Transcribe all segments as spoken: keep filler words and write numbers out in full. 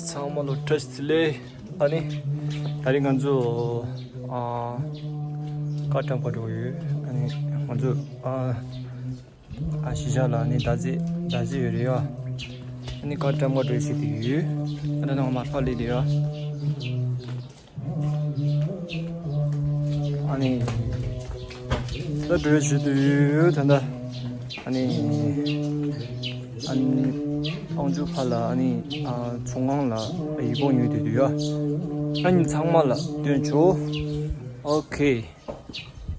ཚང་མ་ལ་བཀྲ་ཤིས་བདེ་ལེགས། ཨ་ནི་ད་རིང་ང་ཚོ་ཨ་ཀར་ཊམ་ག་འགྲོ་ཡོད། ཨ་ནི་ང་ཚོ་ཨ་ཨ་གཞིས་ཆགས་ལ་ཨ་ནི་ཟླ་རྩེ་ཟླ་རྩེ་ཡོད་རེད་ཡ། ཨ་ནི་ཀར་ཊམ་ག་འགྲོ་ཡོད་ཞིག་དེ་ཡོད། ཨ་ད་ནང་མར་ཕབ་ལེ་དེ་ཡ། ཨ་ནི་ད་འགྲོ་ཞུ་དུ་ཡོད་ད་ལྟ། ཨ་ནི་ཨ་ནི་ཨང་ཅུ་ཕ་ལ་ཨ་ནི་ཨ་ཚོང་ཁང་ལ་ཡིག་སྐོང་ཡོད་དུ་དུ་ཡ། ཨ་ནི་ཚང་མ་ལ་སྟོན་ཆོག་ཨོ་ཁེ།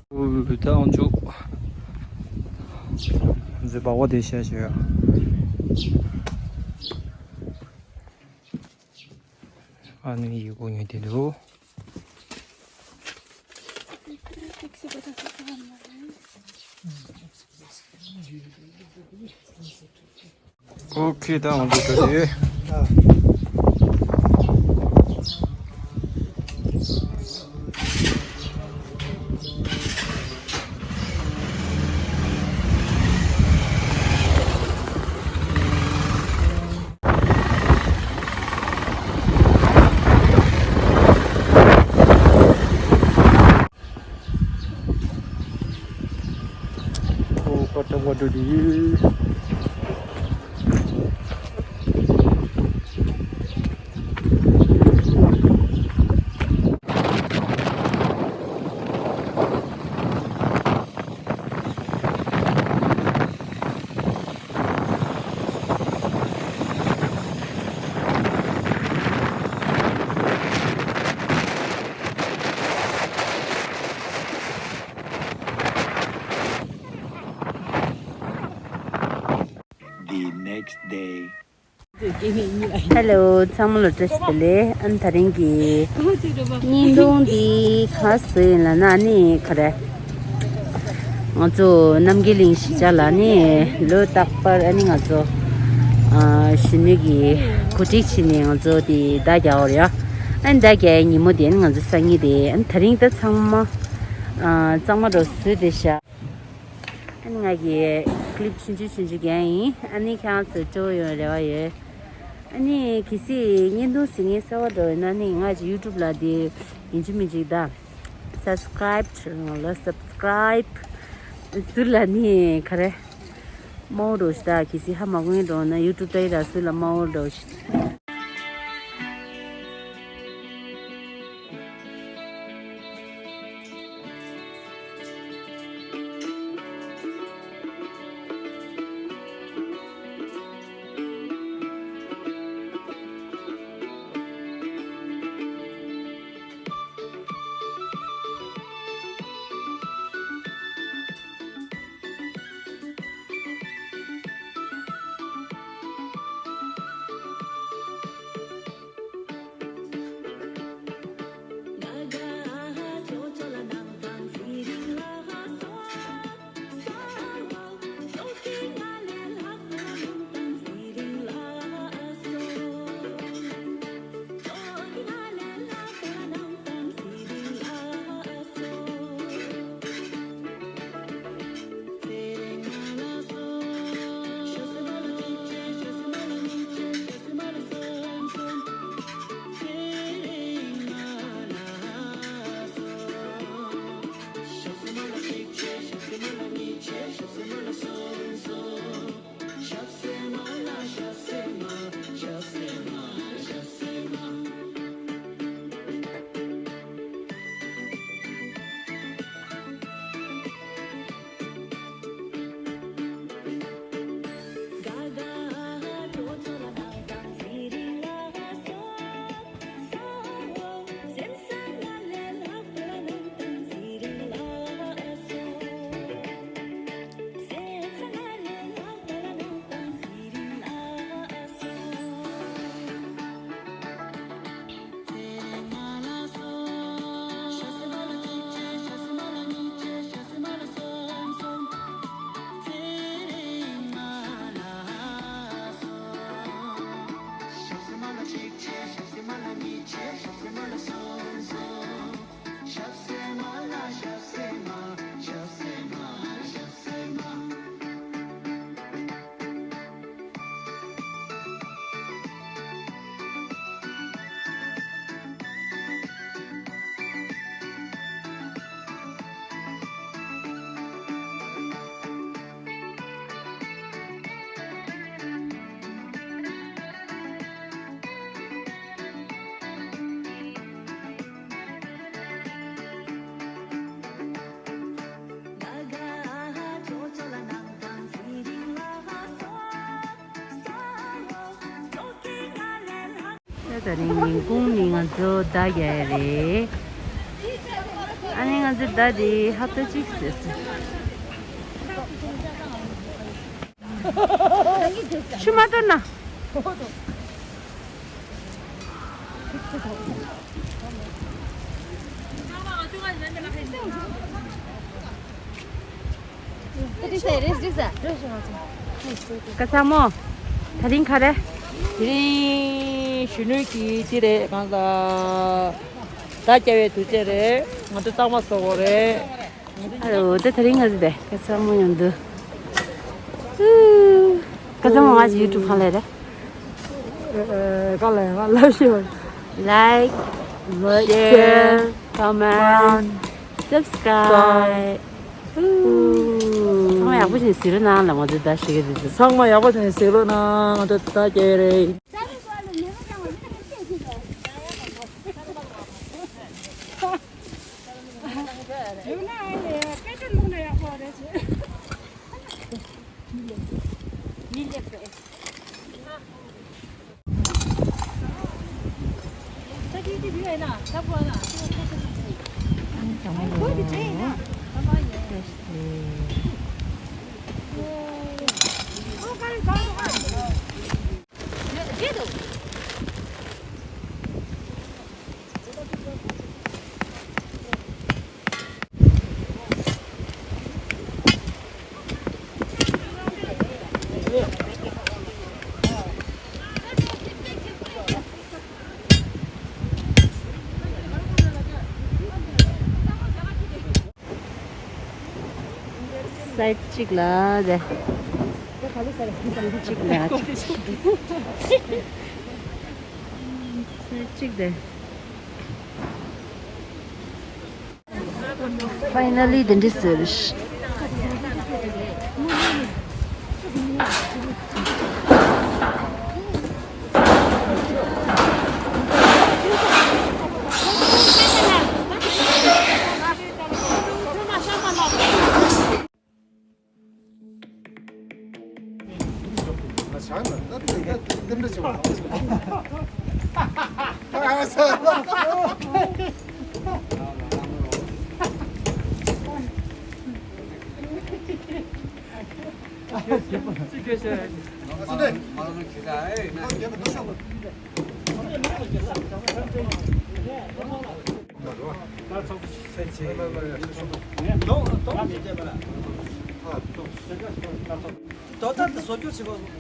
ཨུ་ད་ཨང་ཅུ་འཛི་བ་བ་དེ་ཤ་ཤ་ཡ། ཨ་ནི་ཡི་གུ་ཉོས་ཏེ་འདུག་ཨོ་ཁེ། ད་འོང་དུ་འགྲོ་དེ། ཨོ་ཀ་ཏ་ཀ་ཏ་དི། The next day. ཧེ་ལོ། ཚང་མ་ལ་བཀྲ་ཤིས་བདེ་ལེགས། ཨ་ནི་ད་རིང་གི་བརྙན་ཐུང་འདི་ག་རེ་བཟོས་ཡིན་ལབ་ན། ཨ་ནི་ག་རེ། ང་ཚོ་རྣམ་རྒྱལ་གླིང་གཞིས་ཆགས་ལ་ནི་ལོ་རྟག་པར་ཨ་ནི་ང་ཚོ་ཨ་གཞོན་ནུ་གི་གོ་སྒྲིག་བྱས་ནས་ང་ཚོ་དེ་བརྡ་རྒྱག་པ་རེད་ཡ། ཨ་ནི་བརྡ་རྒྱག་ཡའི་ཉིན་མོ་དེ་ཨ་ནི་ང་ཚོ་སང་ཉིན་དེ། ཨ་ནི་ད་རིང་ད་ཚང་མ་ཨ་གཙང་མ་འདྲ་བཟོས་བསྡད་ཤག་ཨ་ནི་ང་གི་ཀི་ལིབ་ཆུང་ཆུང་ཆུང་ཆུང་རྒྱག་ཡིན། ཨ་ནི་ཁྱེད་རང་ཚོ་སྤྲོ་པོ་ཡོང་རེ་བ་ཡོད། ཨ་ནི་གལ་སྲིད་བརྙན་ཐུང་གཟིགས་མཁན་གསར་པ་འདྲ་ཡོད་ན་ནི་ང་གི་ཡུ་ཊུབ་ལ་དེ་ཡིན་གཅིག་མིན་གཅིག་ད་སབ་སི་ཀ་རའིབ་ལ་སབ་སི་ཀ་རའིབ་ཟུར་ལ་ནི་ག་རེ་མའོ་རོ་ཤི་ད། གལ་སྲིད་ཧ་མ་གོ་མཁན་འདྲ་ཡོད་ན་ཡུ་ཊུབ་ལྟ་ཡི་ར་ཟུར་ལ་མའོ་རོ་ཤི། ད་རིང་ཉིན་གུང་ནི་ང་ཚོ་ཟླ་བརྒྱད་རེད། ཨ་ནི་ང་ཚོ་ཟླ་འདི་ཧབ་ཏ་གཅིག་ཟེར་སོང་། ཆུ་མ་གཏོར་ན། སྐལ་བཟང་མོ། དེ་རིང་ག་རེ། དེ་རིང་གཞོན་ནུ་གི་དེ་རེད་གང་ལ། ཟླ་བརྒྱད་པའི་དུས་ཚོད་རེད། ང་ཚོ་གཙང་མ་བཟོ་དགོས་རེད། ཨ་རོ་དེ་དེ་རིང་ང་ཚོ་དེ་སྐལ་བཟང་མོ་ཡོང་དུས། སྐལ་བཟང་མོ་ང་ཚོ་ཡུ་ཊུབ་གང་ལས་རེད། ཨ་གང་ལས་ང་ལབ་ཤེས་པ། Like, like, share, share, comment, comment, subscribe. Subscribe. ཚང་མ་ཡག་པོ་བྱས་ནས་གཟིགས་རོགས་གནང་ལ། ང་ཚོ་ཟླ་བཞི་གི་དུས་ཚོད། ཚང་མ་ཡག་པོ་བྱས་ནས་གཟིགས་རོགས་གནང་། ང་ཚོ་ཟླ་བརྒྱད་རེད། སའིཌ་གཅིག་ལ་རེད། གཅིག་ལ། སའིཌ་གཅིག་རེད། Finally དེ་འདྲ་ཟེར། དོ་ལྟར་དུ་བཟོ་བཅོས་བྱེད་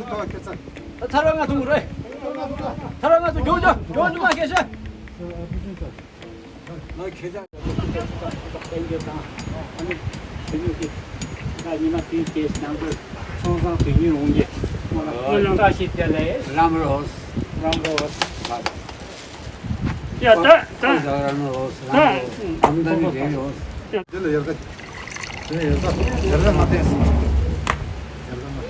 དགོས། ཐར་བ་ང་ཐུང་རེད། ཐར་བ་ང་ཐུང་མགྱོགས་མགྱོགས་མགྱོགས་མ་སྐད་ཤ། ང་ཁྱེད་ཅག་གཏན་འཁེལ་དང་ཨ་ནི་གཞོན་ནུ་གི་ད་ཉི་མ་དེའི་རྗེས་ནང་དུ་ཚོང་ཁང་དུ་ཉིན་འོང་གི་བཀྲ་ཤིས་བདེ་ལེགས། རམ་རོས། རམ་རོས། ཡ་ད་ད་རམ་རོས། རམ་རོས། ཨམ་ད་ནི་རེད་རོས། དེ་ལ་ཡར་ད། དེ་ལ་ཡར་ད། ཡར་ད་མ་བསྟན་སོང་། ཡར་ད་མ།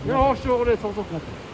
ཡང་ཤོག་རེ་ཚོགས་གཙོ་ཁ།